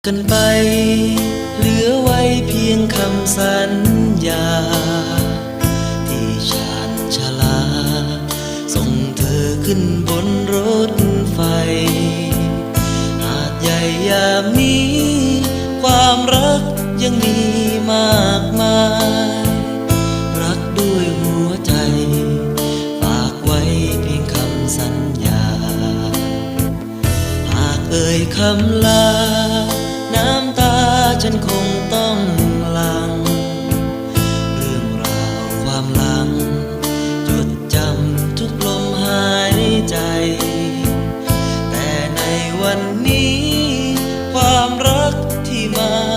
ກັນໄປ ເຫຼືອໄວ້ພຽງຄຳສັນຍາ ທີ່ຊານຊາລາ ສົ່ງເທີຂຶ້ນບົນລົດໄຟ. ຫາດໃຫຍ່ຍາມນີ້ ຄວາມຮັກຍັງມີມາກມາຍ ຮັກດ້ວຍຫົວໃຈ ຝາກໄວ້ພຽງຄຳສັນຍາ. ຫາກເອີ່ຍຄຳລາ ນ້ຳຕາສັນຄົງຕ້ອງຫຼັ່ງ ເລື່ອງລາວຄວາມຫຼັງ ຈົດຈຳທຸກລົມຫາຍໃຈ ແຕ່ໃນວັນນີ້ ຄວາມຮັກທີ່ມາ